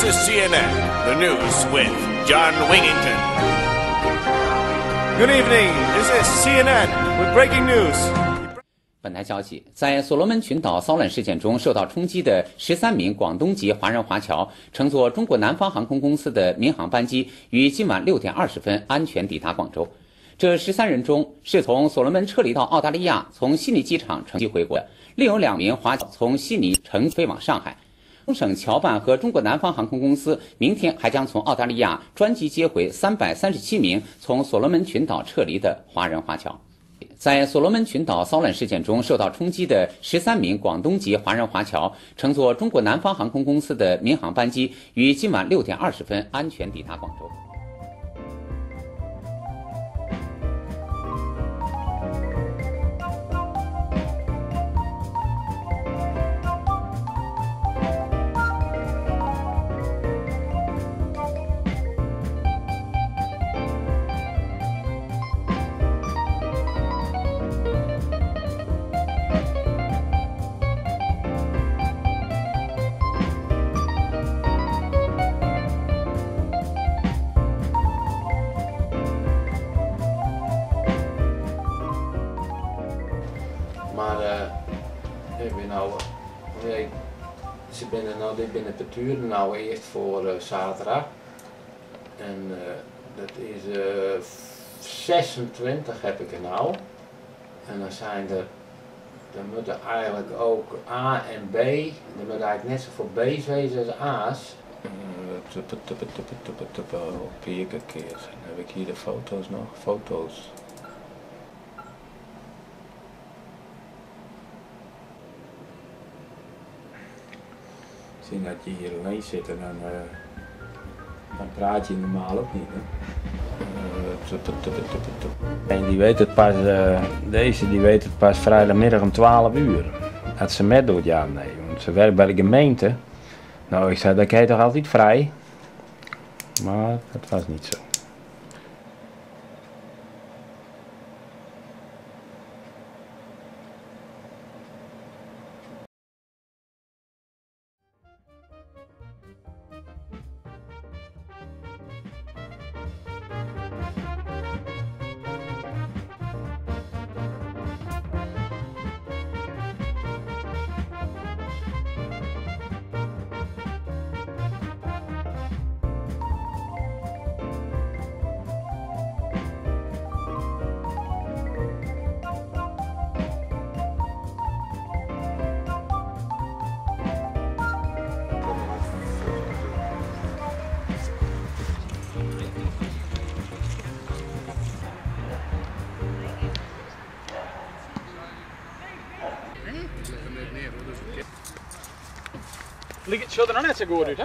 is CNN, the news with John Wigington. Good evening, this is CNN with breaking news. 本台消息，在所罗门群岛骚乱事件中受到冲击的13名广东籍华人华侨，乘坐中国南方航空公司的民航班机，于今晚6点20分安全抵达广州。这13人中，是从所罗门撤离到澳大利亚，从悉尼机场乘机回国；另有两名华侨从悉尼乘飞往上海。广东省侨办和中国南方航空公司明天还将从澳大利亚专机接回337名从所罗门群岛撤离的华人华侨。在所罗门群岛骚乱事件中受到冲击的13名广东籍华人华侨，乘坐中国南方航空公司的民航班机，于今晚6点20分安全抵达广州。 Mar ik bin no, se binne no, dit binne parturen no earst foar saterdei. En dat is 26 heb ik er nou. En dan zijn er, dan moeten eigenlijk ook A en B, er moeten eigenlijk net zoveel B's wezen als A's. Keer. Dan heb ik hier de foto's nog, foto's. Zien dat je hier alleen zit en dan praat je normaal ook niet. Hè? En die weet het pas, deze die weet het pas vrijdagmiddag om 12 uur. Dat ze met doet, ja nee. Want ze werkt bij de gemeente. Nou, ik zei, dan kan je toch altijd vrij? Maar dat was niet zo. Het ziet er nog net zo goed uit, hè?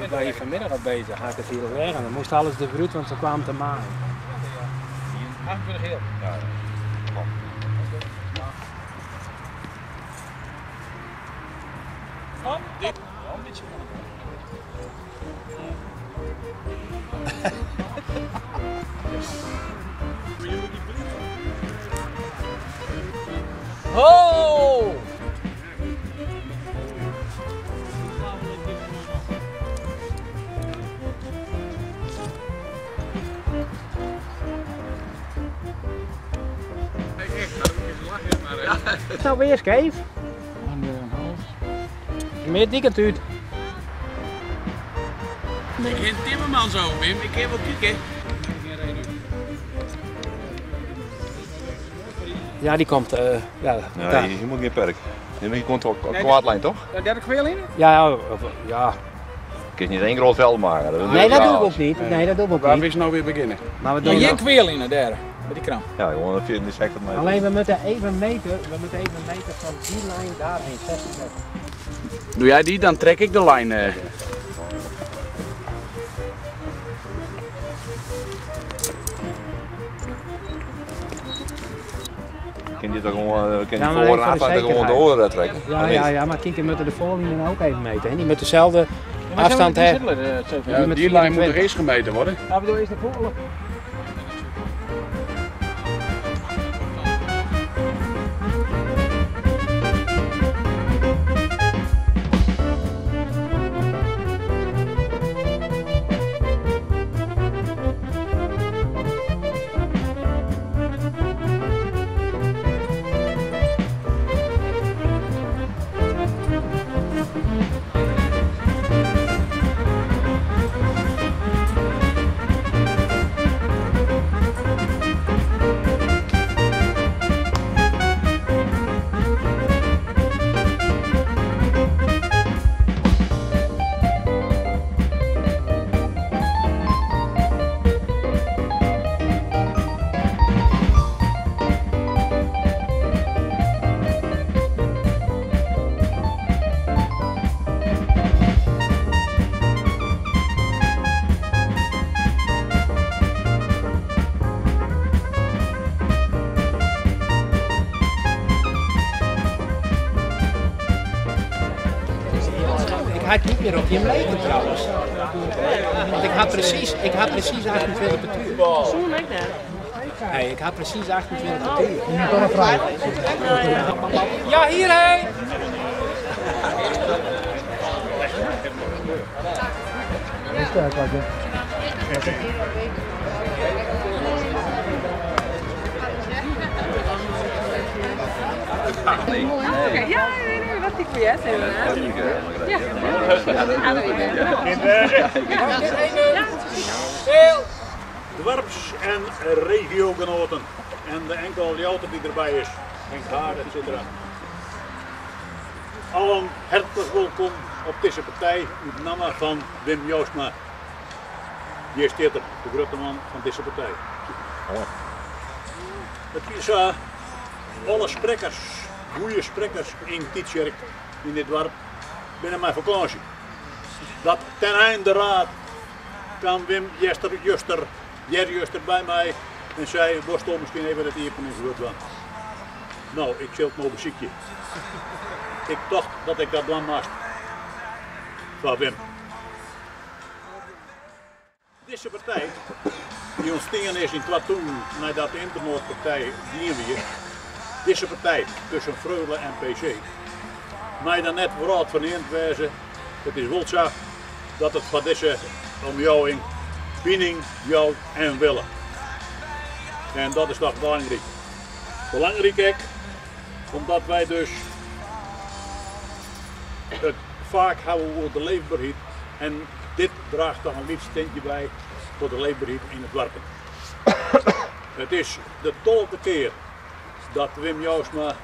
Ik ben hier vanmiddag al bezig, had ik het hier weg en dan moest alles de bruut, want ze kwamen te maaien. 28 heel. Ja. Oh, dit. Wel een beetje. Ho! Is nou weer scheef? Meer die kant uit. Ik ken Timmerman zo, Wim. Ik kan wel kijken. Ja, die komt. Ja, Nee, daar. hier moet geen perk. Hier moet je komt kwaadlijn, toch? 30 kweel in? Ja, ja. Je kunt niet één groot veld maken. Dat Nee, dat doe ik ook niet. Nee, dat doe ik ook Waar niet. is nou weer beginnen? Maar we Ja, doen geen nog- kweel in daar. Met die kram. Ja, gewoon 24 sector meter. Alleen we moeten even meten, we moeten even meten van die lijn daarheen, 60 meter. Doe jij die, dan trek ik de lijn. Kun je toch gewoon, kun je Ja, maar voor en even voor de af gewoon zekerheid. door trekken? Ja, Of niet? ja, ja, maar kijk, we moeten de voorlijnen ook even meten. Hè? Die met dezelfde afstand hebben. Ja, met die lijn moet 24. er eerst gemeten worden. Ja, bedoel, is de voorlijn. ha het niet meer op je leken trouwens. Want ik had precies, ik had precies 28 partuur. Zoen ik net. Nee, ik had precies 28 partuur. Ja, Ja, hierheen! Oké, ja, nee, nee, dat ik voor jou inderdaad. Ja. Ja. Stil! Dwarps- en regiogenoten en de enkele Ljouter die erbij is, Henk Haar, et cetera. Allen hartelijk welkom op deze partij uit naam van Wim Jousma. Die is dit, de grote man van deze partij. Het is alle sprekers, goede sprekers in Tietjerk, in dit dorp, binnen mijn vakantie. Dat ten einde raad kwam Wim Jester Juster, Jer Juster bij mij en zei, worstel misschien even het openingswoord doen. Nou, ik zit nog beziekje. Ik dacht dat ik dat dan moest. Van Wim. Deze partij, die ontstaan is in 2000 nadat de Internoordpartij dien weer. Deze partij tussen Freule en PC. Mij dan net vooruit van wijzen, het is wel zo dat het van deze omjouwing bining, jou en willen. En dat is toch belangrijk. Belangrijk ook, omdat wij dus het vaak houden over de leefbaarheid. En dit draagt toch een lief steentje bij tot de leefbaarheid in het dorp. Het is de 12e keer dat Wim Jousma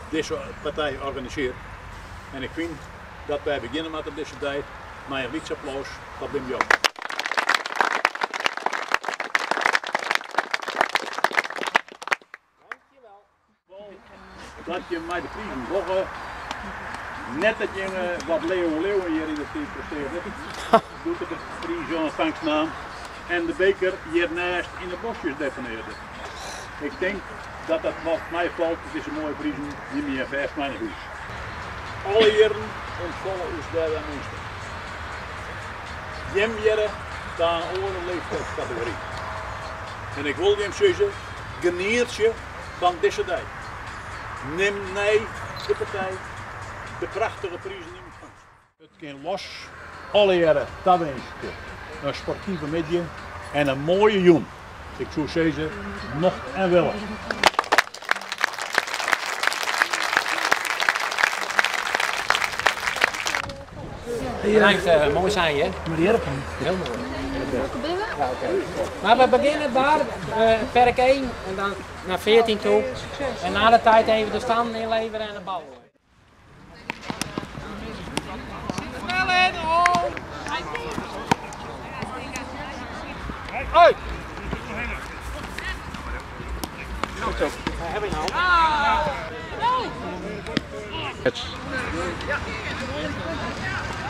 deze partij organiseert. En ik vind dat wij beginnen met deze tijd met een lief applaus voor Wim Jousma. Dat je mij de prijzen doggen, net dat je wat Leo Leeuwen hier in de team presteerde, doet het de prijs ontvangstnaam en de beker hiernaast in de bosjes deponeerde. Ik denk dat dat wat mij valt, het is een mooie prijs, die meer 5 mijn huis. Alle jaren ontvallen ons daar aan mensen. Jem jaren daar een andere leeftijdscategorie. En ik wil hem zeggen, geniet je van deze tijd. Neem nee de partij, de prachtige prijzen in ontvangst. Het kan los, alle jaren, dat wens ik. Een sportieve midden en een mooie joen. Ik zou zeggen, nog en wel. Bedankt, mooi zijn je. Heel mooi. Ja, oké. Maar we beginnen daar, perk 1 en dan naar 14 toe. En na de tijd even de stand inleveren en de bal. Snel in, oh! Uit! Heb ik nou?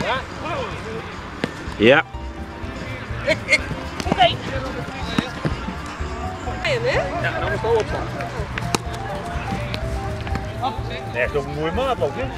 Ja. Ja. Oké. Ja, nou moet het opstaan. Echt ook een mooie maat ook, hè?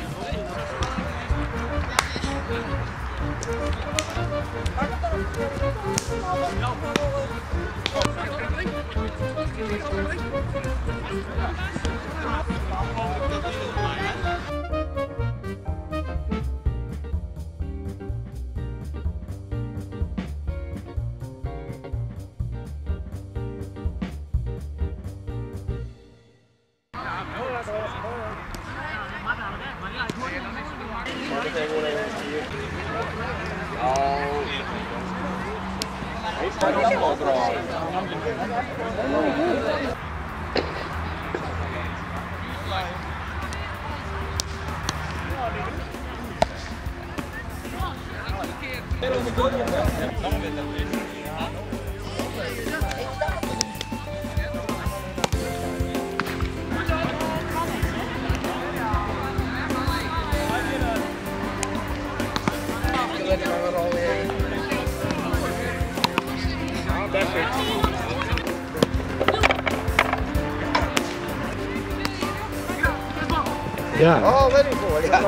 Ja. Oh, weet ik wel. Ja.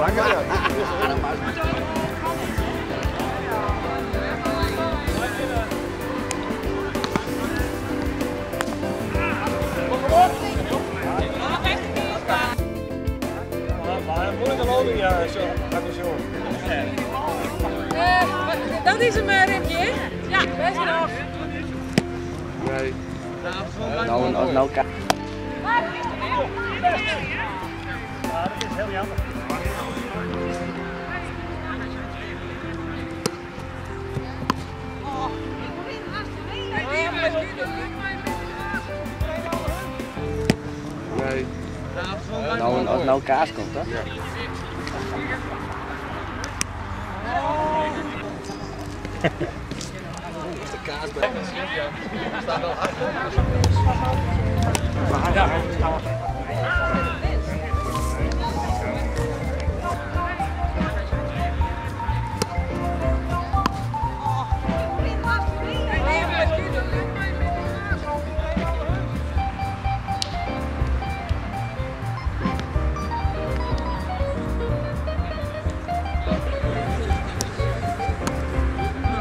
Dat is hem, Rimke. Ja, best genoeg. Nee. Nou, nou, nou. Ja, dat is heel jammer. Nee. Nou, als nou kaas komt, hè? Ja. De kaas bij. Staat wel achter. Ja.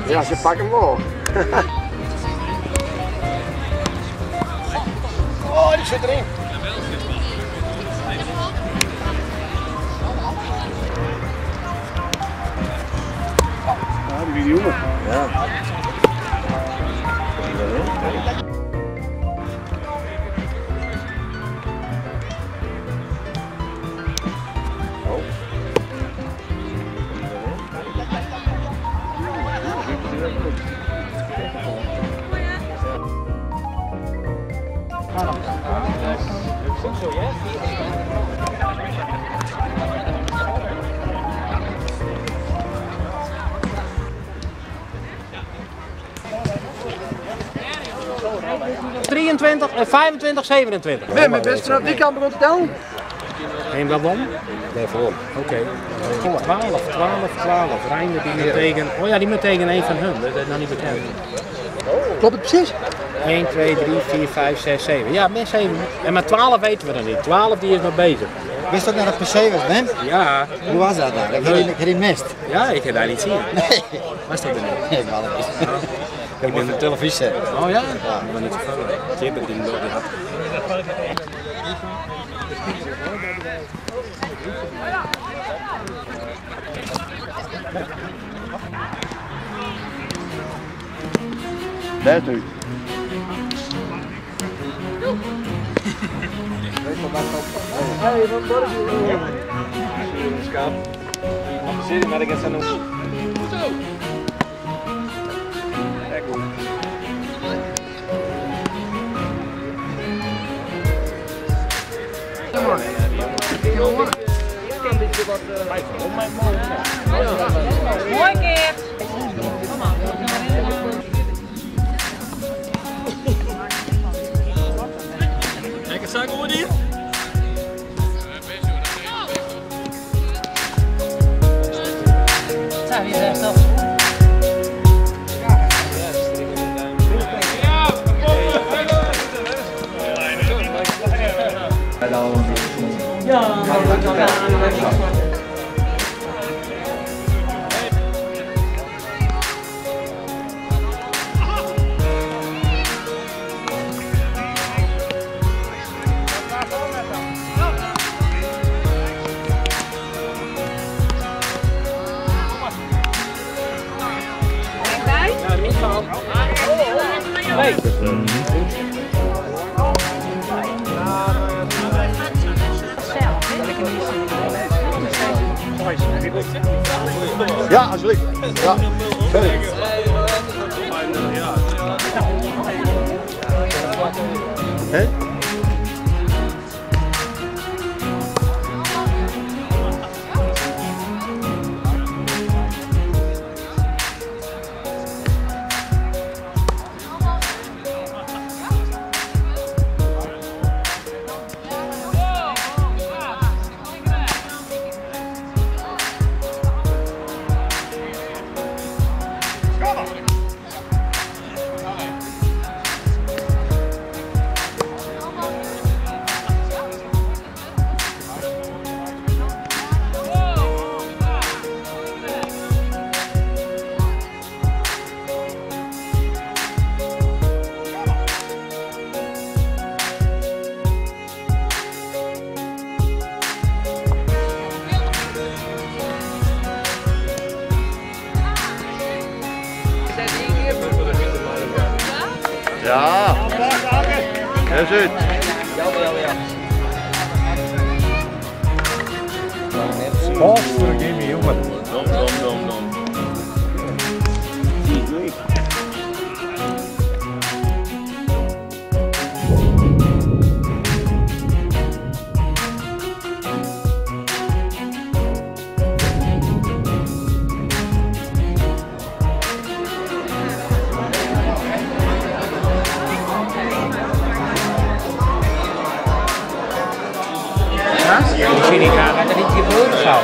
Ja, ze pakken hem wel. Oh, die zit erin. Ja, die jongen. Ja. Goed zo, hè? ...23, 25, 27. Nee, mijn best vanaf die kant begon te tellen. Geen waarom? Nee, voorom. Oké. 12, 12, 12. Reinder die moet tegen... Oh ja, die moet tegen een van hun. Dat is nog niet bekend. Klopt het precies? 1, 2, 3, 4, 5, 6, 7. Ja, met 7. En maar 12 weten we nog niet. 12 die is nog bezig. Wist dat naar het PC was, Ben? Ja. Hoe was dat daar? Ik heb die mist. Ja, ik heb daar niet zien. Nee. Was dat er niet? Nee, ik had het niet. Ik moet de televisie zetten. Oh ja? Ja. Ik ben niet zo ver. Tjibbe die nog had. Daar nu. Hey, wat wordt het? Zit maar ik heb nog. Mooi keer. Lekker zakken hoor hier. Ja, alsjeblieft. Ja, sorry. Hè? Ja. Daar zit. Godverdomme, jongen. Dom, dom, dom, dom. Ik zie niet graag dat er iets gebeuren zou.